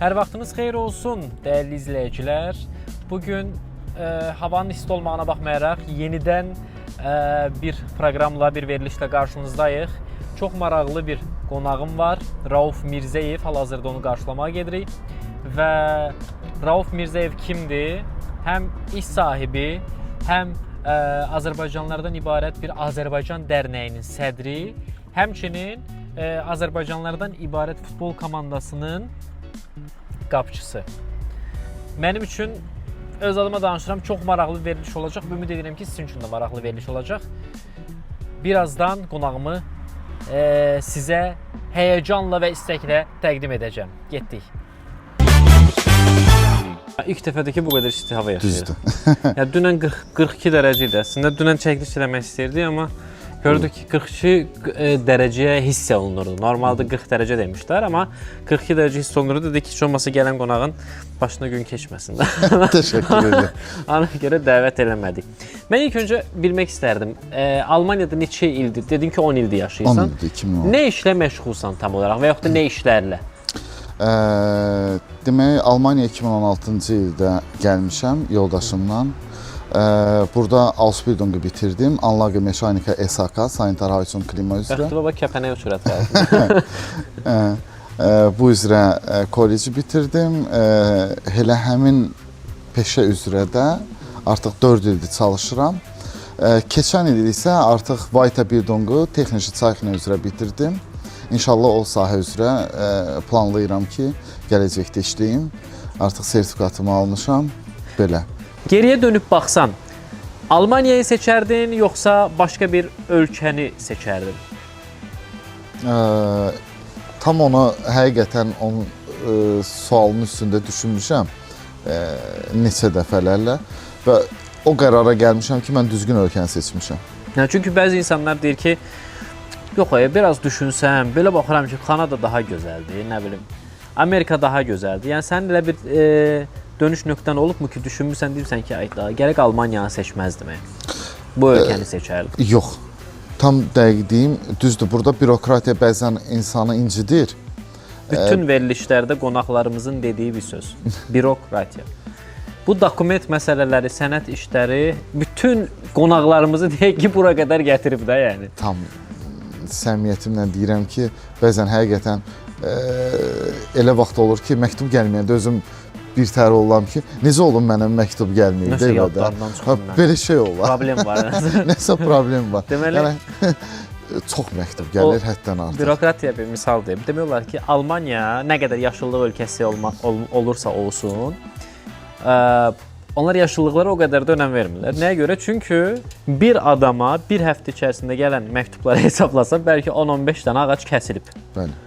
Hər vaxtınız xeyir olsun, dəyərli izləyicilər. Bu gün havanın isti olmağına baxmayaraq yenidən bir proqramla, bir verilişlə qarşınızdayıq. Çox maraqlı bir qonağım var. Rauf Mirzəyev. Hal-hazırda onu qarşılamağa gedirik. Və Rauf Mirzəyev kimdir? Həm iş sahibi, həm Azərbaycanlılardan ibarət bir Azərbaycan dərnəyinin sədri, həmçinin Azərbaycanlılardan ibarət futbol komandasının qapıçısı. Mənim üçün öz adıma danışıram, çox maraqlı veriliş olacaq. Ümid edirəm ki, sizin üçün də maraqlı veriliş olacaq. Birazdan qonağımı sizə həyəcanla və istəklə təqdim edəcəm. Getdik. İlk dəfədir ki, bu qədər isti hava yaşayırıq. Düzdür. Ya dünən 40 42 dərəcə idi əslində. Dünən çəkiliş eləmək istəyirdik, amma gördük ki, 42 dərəcəyə hiss olunurdu. Normalda 40 dərəcə demişlər, amma 42 dərəcə hiss olunurdu. Dedik ki, heç olmasa gələn qonağın başına gün keçməsin də. Təşəkkür edirəm. Ona görə dəvət eləmədik. Mən ilk öncə bilmək istərdim. Almaniyada neçə ildir? Dedin ki, 10 ildir yaşayırsan. 10 ildir, 2010. Nə işlə məşğulsan tam olaraq və yaxud da nə işlərlə? Demək, Almaniya 2016-cı ildə gəlmişəm yoldaşımla. Burada Ausbildungu bitirdim. Anlage Mechanika SHK, Sanitar Heizung Klima üzrə. Bəxti baba kəpənək uçur ətrafında. Bu üzrə kolleci bitirdim. Elə həmin peşə üzrə də artıq 4 ildir çalışıram. Keçən il isə artıq Weiterbildungu Technische Zeichner üzrə bitirdim. İnşallah o sahə üzrə planlayıram ki, gələcəkdə işləyim. Artıq sertifikatımı almışam. Belə. Geriyə dönüb baxsan, Almaniyayı seçərdin yoxsa başqa bir ölkəni seçərdin? Tam onu həqiqətən onun sualının üstündə düşünmüşəm neçə dəfələrlə və o qərara gəlmişəm ki, mən düzgün ölkəni seçmişəm. Yəni çünki bəzi insanlar deyir ki, yox, ay, biraz düşünsəm, belə baxıram ki, Kanada daha gözəldir, nə bilim, Amerika daha gözəldir. Yəni sənin elə bir dönüş nöqtən olubmu ki, düşünmüsən, deyirsən ki, ay da, gərək Almaniyanı seçməzdim. Bu ölkəni seçərdim. Yox. Tam dəqiq deyim, düzdür, burada bürokratiya bəzən insanı incidir. Bütün verilişlərdə qonaqlarımızın dediyi bir söz. Bürokratiya. Bu dokument məsələləri, sənəd işləri bütün qonaqlarımızı deyək ki, bura qədər gətirib də yəni. Tam səmimiyyətimlə deyirəm ki, bəzən həqiqətən elə vaxt olur ki, məktub gəlməyəndə özüm bir tər oluram ki, necə olub mənə məktub gəlməyib Nəsə də elə də. yadlarından çıxıb Ha, belə şey olar. Problem var. Nəsə problem var. Deməli- yəni, çox məktub gəlir həddən artıq. Bürokratiya bir misal deyim. Demək olar ki, Almaniya nə qədər yaşıllıq ölkəsi olursa olsun, onlar yaşıllıqlara o qədər də önəm vermirlər. Nəyə görə? Çünki bir adama bir həftə içərisində gələn məktubları hesablasan, bəlkə 10-15 dənə ağac kəsilib. Bəli.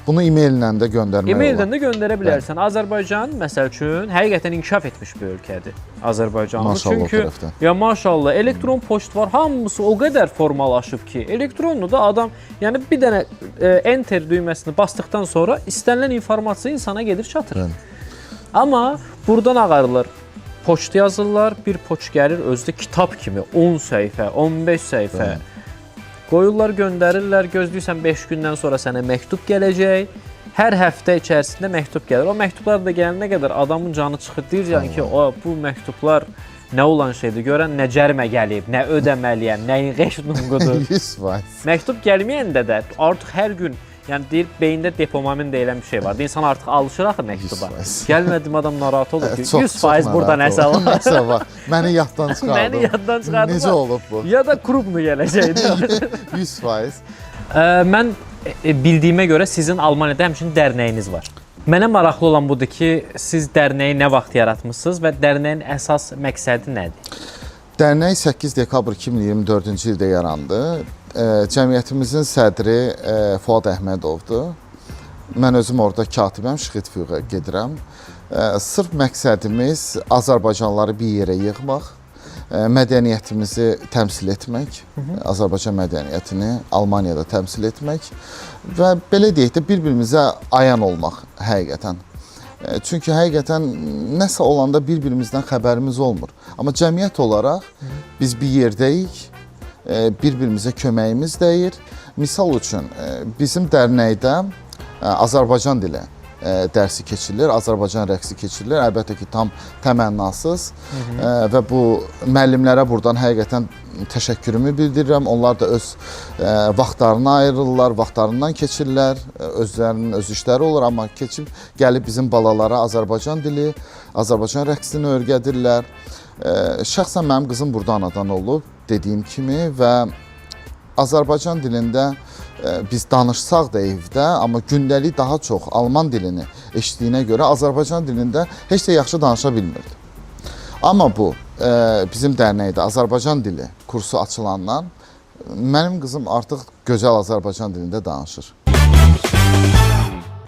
Bunu e-maillə də göndərmək olar. E-maildən də göndərə bilərsən. Azərbaycan məsəl üçün həqiqətən inkişaf etmiş bir ölkədir. Azərbaycan. Maşallah o Çünki tərəfdən. ya maşallah elektron poçt var. Hamısı o qədər formalaşıb ki, elektronlu da adam, yəni bir dənə enter düyməsini basdıqdan sonra istənilən informasiya insana gedir çatır. Bəli. Amma burdan ağarırlar. Poçt yazırlar, bir poçt gəlir özü də kitab kimi 10 səhifə, 15 səhifə. Bəli. Qoyurlar, göndərirlər, gözləyirsən 5 gündən sonra sənə məktub gələcək. Hər həftə içərisində məktub gəlir. O məktublar da gələnə qədər adamın canı çıxır. Deyirsən ki, o bu məktublar nə olan şeydir? Görən nə cərimə gəlib, nə ödəməliyəm, nəyin reşnunqudur. 100%. Məktub gəlməyəndə də artıq hər gün, yəni deyir beyində depomamin deyilən bir şey var. İnsan artıq alışır axı məktuba. 100%. Gəlmədim adam narahat olur ki, Çox, 100% çox burada narahat nəsə oluram. var. Nəsə var. Məni yaddan çıxardı. Məni yaddan çıxardılar. Necə olub bu? Ya da krupnu gələcəkdi. 100%. Mən bildiyimə görə sizin Almaniyada həmçinin dərnəyiniz var. Mənə maraqlı olan budur ki, siz dərnəyi nə vaxt yaratmısınız və dərnəyin əsas məqsədi nədir? Dərnək 8 dekabr 2024-cü ildə yarandı. Cəmiyyətimizin sədri Fuad Əhmədovdur. Mən özüm orada katibəm, Şixitfüğə gedirəm. Sırf məqsədimiz Azərbaycanlıları bir yerə yığmaq, mədəniyyətimizi təmsil etmək, Azərbaycan mədəniyyətini Almaniyada təmsil etmək və belə deyək də bir-birimizə ayan olmaq həqiqətən. Çünki həqiqətən nəsə olanda bir-birimizdən xəbərimiz olmur. Amma cəmiyyət olaraq biz bir yerdəyik, bir-birimizə köməyimiz dəyir. Misal üçün, bizim dərnəkdə Azərbaycan dili dərsi keçirilir, Azərbaycan rəqsi keçirilir. Əlbəttə ki, tam təmənnasız. Və bu müəllimlərə burdan həqiqətən təşəkkürümü bildirirəm. Onlar da öz vaxtlarını ayırırlar, vaxtlarından keçirlər. Özlərinin öz işləri olur, amma keçib gəlib bizim balalara Azərbaycan dili, Azərbaycan rəqsini öyrədirlər. Şəxsən mənim qızım burada anadan olub, dediyim kimi, və Azərbaycan dilində biz danışsaq da evdə, amma gündəlik daha çox alman dilini eşitdiyinə görə Azərbaycan dilində heç də yaxşı danışa bilmirdi. Amma bu bizim dərnəkdə Azərbaycan dili kursu açılandan mənim qızım artıq gözəl Azərbaycan dilində danışır.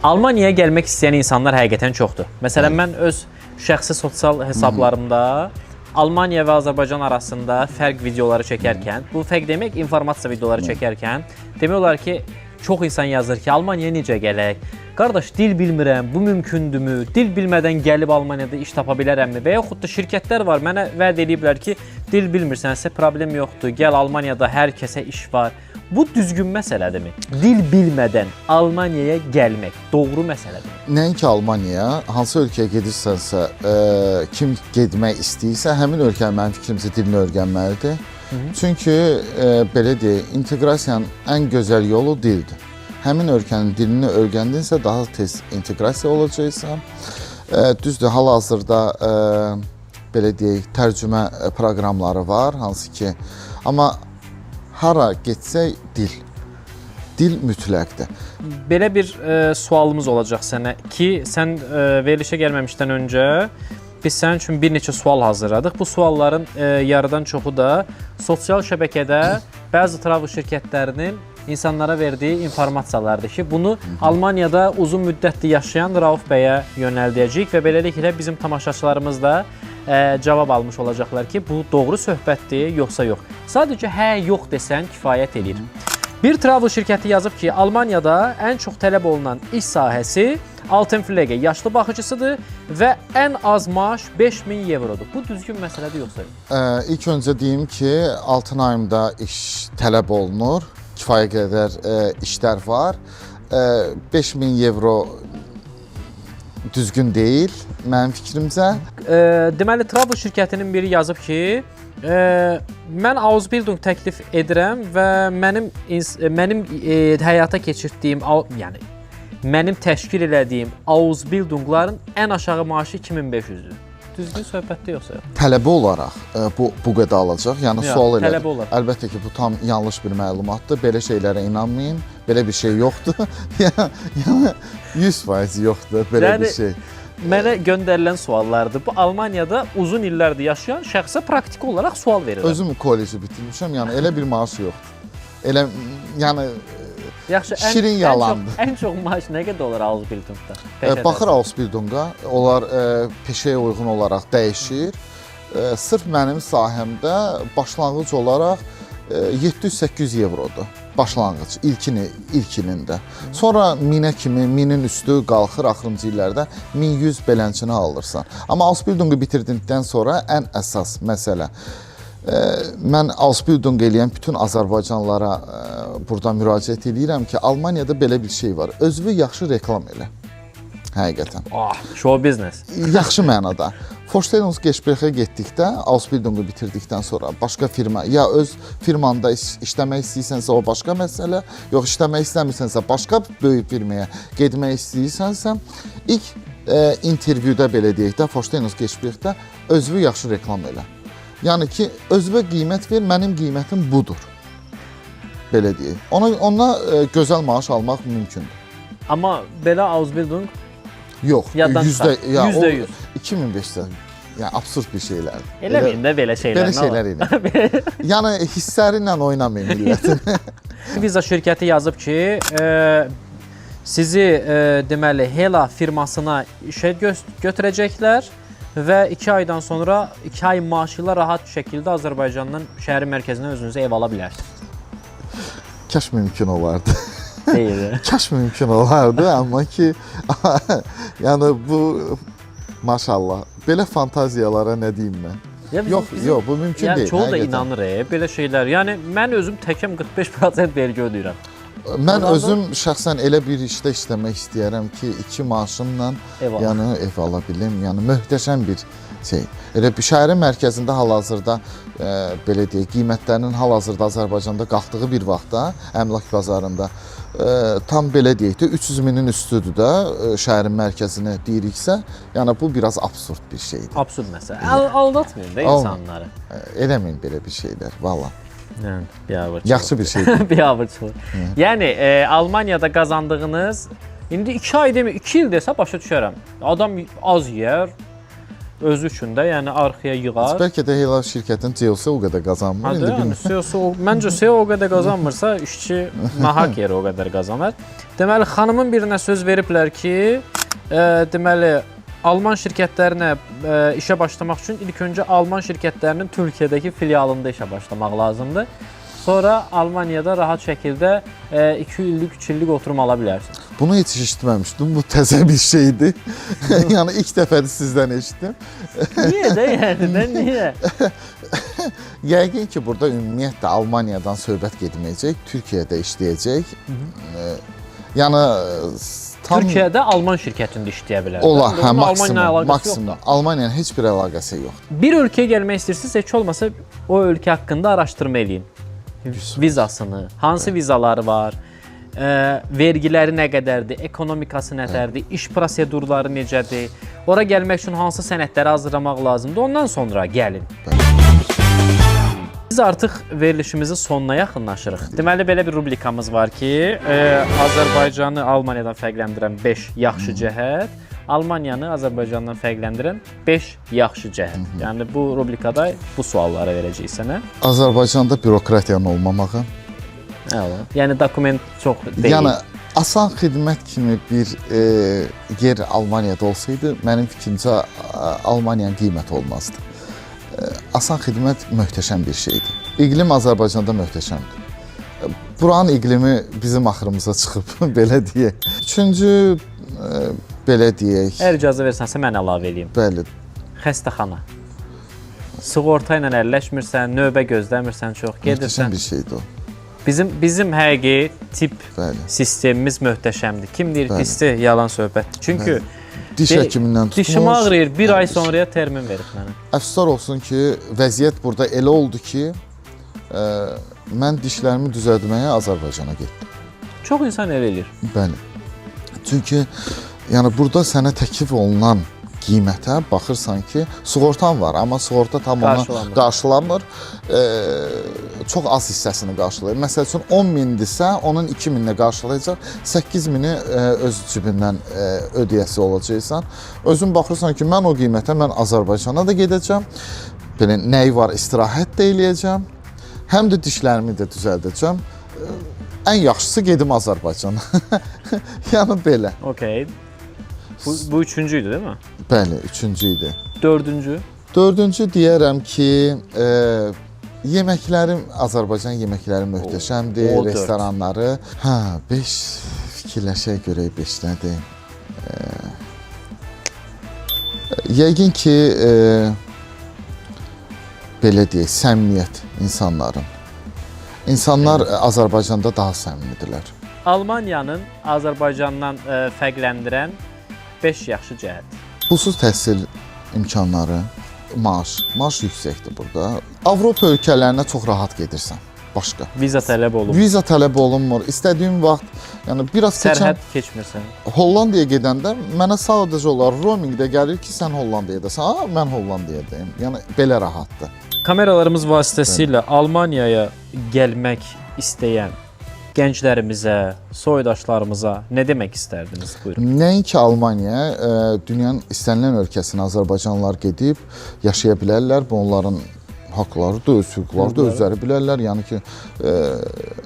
Almaniyaya gəlmək istəyən insanlar həqiqətən çoxdur. Məsələn, mən öz şəxsi sosial hesablarımda Almaniya və Azərbaycan arasında fərq videoları çəkərkən, bu fərq demək informasiya videoları çəkərkən demək olar ki, çox insan yazır ki, Almaniyaya necə gələk? Qardaş, dil bilmirəm, bu mümkündürmü? Dil bilmədən gəlib Almaniyada iş tapa bilərəmmi? Və yaxud da şirkətlər var, mənə vəd eləyiblər ki, dil bilmirsənsə problem yoxdur, gəl Almaniyada hər kəsə iş var. Bu düzgün məsələdirmi? Dil bilmədən Almaniyaya gəlmək doğru məsələdirmi? Nəinki Almaniyaya, hansı ölkəyə gedirsənsə, kim getmək istəyirsə, həmin ölkənin mənim fikrimcə dilini öyrənməlidir. Çünki belə deyək, inteqrasiyanın ən gözəl yolu dildir. Həmin ölkənin dilini öyrəndinsə daha tez inteqrasiya olacaqsan. Düzdür, hal-hazırda belə deyək, tərcümə proqramları var, hansı ki, amma hara getsək dil. Dil mütləqdir. Belə bir sualımız olacaq sənə ki, sən verilişə gəlməmişdən öncə biz sənin üçün bir neçə sual hazırladıq. Bu sualların yarıdan çoxu da sosial şəbəkədə bəzi travel şirkətlərinin insanlara verdiyi informasiyalardır ki, bunu Almaniyada uzun müddətdir yaşayan Rauf bəyə yönəldəcəyik və beləliklə bizim tamaşaçılarımız da cavab almış olacaqlar ki, bu doğru söhbətdir yoxsa yox. Sadəcə hə, yox desən kifayət eləyir. Bir travel şirkəti yazıb ki, Almaniyada ən çox tələb olunan iş sahəsi Altenpflege yaşlı baxıcısıdır və ən az maaş 5000 evrodur. Bu düzgün məsələdir yoxsa yox? İlk öncə deyim ki, Altenheimda iş tələb olunur. Kifayət qədər işlər var. 5000 evro düzgün deyil mənim fikrimcə. Deməli travel şirkətinin biri yazıb ki, mən Ausbildung təklif edirəm və mənim mənim həyata keçirdiyim, yəni mənim təşkil elədiyim Ausbildungların ən aşağı maaşı 2500-dür. Düzgün söhbətdir yoxsa yox? Tələbə olaraq bu qədər alacaq. Yəni Yox, sual elədir. Tələbə olaraq. Əlbəttə ki, bu tam yanlış bir məlumatdır. Belə şeylərə inanmayın. Belə bir şey yoxdur. Yəni 100% yoxdur belə Yəni- bir şey. Mənə göndərilən suallardır. Bu Almaniyada uzun illərdir yaşayan şəxsə praktiki olaraq sual verirəm. Özüm kolleci bitirmişəm. Yəni elə bir maaş yoxdur. Elə yəni Yaxşı, şirin yalandır. Ən çox maaş nə qədər olur Ausbildungda? Baxır Ausbildunga, onlar peşəyə uyğun olaraq dəyişir. Sırf mənim sahəmdə başlanğıc olaraq 700-800 evrodur. Başlanğıc ilkini ilk ilində. Sonra minə kimi, minin üstü qalxır axırıncı illərdə 1100 beləncini alırsan. Amma Ausbildungu bitirdikdən sonra ən əsas məsələ, mən Ausbildung eləyən bütün Azərbaycanlılara buradan müraciət eləyirəm ki, Almaniyada belə bir şey var. Özünü yaxşı reklam elə. Həqiqətən. Ah, show business. Yaxşı mənada. Vorstellungsgespräche getdikdə, Ausbildungu bitirdikdən sonra başqa firma, ya öz firmanda işləmək istəyirsənsə o başqa məsələ, yox işləmək istəmirsənsə başqa böyük firmaya getmək istəyirsənsə, ilk intervyuda belə deyək də, Vorstellungsgesprächdə özünü yaxşı reklam elə. Yəni ki, özünə qiymət ver, mənim qiymətim budur. Belə deyək. Ona gözəl maaş almaq mümkündür. Amma belə Ausbildung Yox, yaddan yüzdə, çıxar. ya, %100. O 2500 yəni absurd bir şeylərdir. Eləməyin də belə şeylər. Belə şeylər elə. Yəni hissləri ilə oynamayın millətin. Visa şirkəti yazıb ki, sizi deməli Hela firmasına işə götürəcəklər və 2 aydan sonra 2 ay maaşı ilə rahat şəkildə Azərbaycandan şəhərin mərkəzinə özünüzə ev ala bilərsiniz. Kaş mümkün olardı. Deyil. Kaş mümkün olardı, amma ki yəni bu maşallah belə fantaziyalara nə deyim mən? Ya Yox, yox, bu mümkün yəni deyil. Çoğu da həqiqətən. inanır belə şeylər. Yəni mən özüm təkəm 45% vergi ödəyirəm. Mən Ondan da- özüm şəxsən elə bir işdə işləmək istəyərəm ki, 2 maaşımla Ev al. yəni ev ala bilim. Yəni möhtəşəm bir şey. Elə bir şəhərin mərkəzində hal-hazırda belə deyək, qiymətlərinin hal-hazırda Azərbaycanda qalxdığı bir vaxtda əmlak bazarında tam belə deyək də 300 minin üstüdür də şəhərin mərkəzini deyiriksə, yəni bu biraz absurd bir şeydir. Absurd məsələ. Aldatmayın da insanları. Eləməyin belə bir şeylər, valla. Yəni, biabırçılıq. Yaxşı bir şeydir. Biabırçılıq. Yəni Almaniyada qazandığınız indi 2 ay demir, 2 il desə başa düşərəm. Adam az yeyər özü üçün də, yəni arxaya yığar. Bəlkə də Heyla şirkətin CEO-su o qədər qazanmır, indi yəni bilmirəm. CEO-su, məncə CEO o qədər qazanmırsa, işçi nahaq yerə o qədər qazanar. Deməli, xanımın birinə söz veriblər ki, deməli, Alman şirkətlərinə işə başlamaq üçün ilk öncə Alman şirkətlərinin Türkiyədəki filialında işə başlamaq lazımdır. Sonra Almaniyada rahat şəkildə 2 illik, 3 illik oturum ala bilərsiniz. Bunu heç eşitməmişdim. Bu təzə bir şeydir. Yəni ilk dəfədir sizdən eşitdim. Niyə də yəni, də niyə? Yəqin ki, burada ümumiyyətlə Almaniyadan söhbət getməyəcək, Türkiyədə işləyəcək. Yəni tam Türkiyədə Alman şirkətində işləyə bilər. olar, hə, Almaniya maksimum, maksimum. Almaniyanın heç bir əlaqəsi yoxdur. Bir ölkəyə gəlmək istəyirsinizsə, heç olmasa o ölkə haqqında araşdırma eləyin. Vizasını, hansı vizaları var, vergiləri nə qədərdir, ekonomikası nətərdir, iş prosedurları necədir, ora gəlmək üçün hansı sənədləri hazırlamaq lazımdır, ondan sonra gəlin. Biz artıq verilişimizin sonuna yaxınlaşırıq. Deməli belə bir rubrikamız var ki, Azərbaycanı Almaniyadan fərqləndirən 5 yaxşı cəhət, Almaniyanı Azərbaycandan fərqləndirən 5 yaxşı cəhət. Yəni bu rubrikada bu suallara verəcəyik sənə. Azərbaycanda bürokratiyanın olmamağı. Əla. Yəni dokument çox deyil. Yəni asan xidmət kimi bir yer Almaniyada olsaydı, mənim fikrimcə Almaniyanın qiyməti olmazdı. Asan xidmət möhtəşəm bir şeydir. İqlim Azərbaycanda möhtəşəmdir. Buranın iqlimi bizim axırımıza çıxıb, belə deyək. Üçüncü, belə deyək. Əgər icazə versənsə mən əlavə eləyim. Bəli. Xəstəxana. Sığorta ilə əlləşmirsən, növbə gözləmirsən çox, gedirsən. Möhtəşəm bir şeydir o. Bizim həqiqi tip Bəli. sistemimiz möhtəşəmdir. Kim deyir Bəli. pisdir, yalan söhbətdir. Çünki Diş həkimindən tutmuş. Dişim ağrıyır, bir ay sonraya termin verib mənə. Əfsuslar olsun ki, vəziyyət burada elə oldu ki, mən dişlərimi düzəltməyə Azərbaycana getdim. Çox insan elə eləyir. Bəli. Çünki yəni burada sənə təklif olunan qiymətə baxırsan ki, sığortan var, amma sığorta tam onu qarşılamır. Çox az hissəsini qarşılayır. Məsəl üçün 10 mindirsə, onun 2 minini qarşılayacaq, 8 mini öz cibindən ödəyəsi olacaqsan. Özün baxırsan ki, mən o qiymətə mən Azərbaycana da gedəcəm. Belə nəyi var istirahət də eləyəcəm. Həm də dişlərimi də düzəldəcəm. Ən yaxşısı gedim Azərbaycana. Yəni belə. Okay. Bu üçüncü idi, değil mi? Bəli, üçüncü idi. Dördüncü. Dördüncü deyərəm ki, yeməklərim, Azərbaycan yeməkləri möhtəşəmdir, O dörd. restoranları. Hə, 5 fikirləşək görək 5 nədir. Yəqin ki, belə deyək, səmimiyyət insanların. İnsanlar Azərbaycanda daha səmimidirlər. Almaniyanın Azərbaycandan fərqləndirən 5 yaxşı cəhət. Pulsuz təhsil imkanları, maaş, maaş yüksəkdir burada. Avropa ölkələrinə çox rahat gedirsən. Başqa. Viza tələb olunmur. Viza tələb olunmur. İstədiyin vaxt, yəni biraz keçən Sərhəd keçmirsən. Hollandiyaya gedəndə mənə sadəcə olaraq roamingdə gəlir ki, sən Hollandiyadasan. A, mən Hollandiyadayım. Yəni belə rahatdır. Kameralarımız vasitəsilə Almaniyaya gəlmək istəyən gənclərimizə, soydaşlarımıza nə demək istərdiniz? Buyurun. Nəinki Almaniya, dünyanın istənilən ölkəsinə Azərbaycanlılar gedib yaşaya bilərlər. Bu onların haqlarıdır, öz hüquqlarıdır, özləri bilərlər. Yəni ki,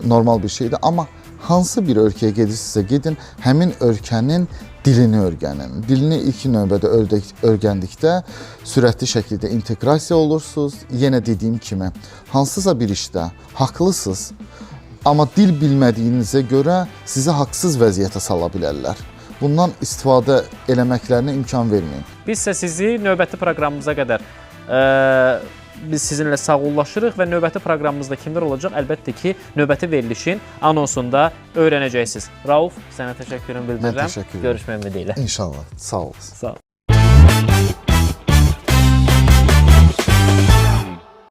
normal bir şeydir. Amma hansı bir ölkəyə gedirsinizsə gedin, həmin ölkənin dilini öyrənin. Dilini ilk növbədə öyrəndikdə sürətli şəkildə inteqrasiya olursunuz. Yenə dediyim kimi, hansısa bir işdə haqlısınız, amma dil bilmədiyinizə görə sizi haqsız vəziyyətə sala bilərlər. Bundan istifadə eləməklərinə imkan verməyin. Biz isə sizi növbəti proqramımıza qədər biz sizinlə sağollaşırıq və növbəti proqramımızda kimlər olacaq? Əlbəttə ki, növbəti verilişin anonsunda öyrənəcəksiniz. Rauf, sənə təşəkkürümü bildirirəm. təşəkkür edirəm. Görüşmək ümidi ilə. İnşallah. Sağ olasın. Sağ ol.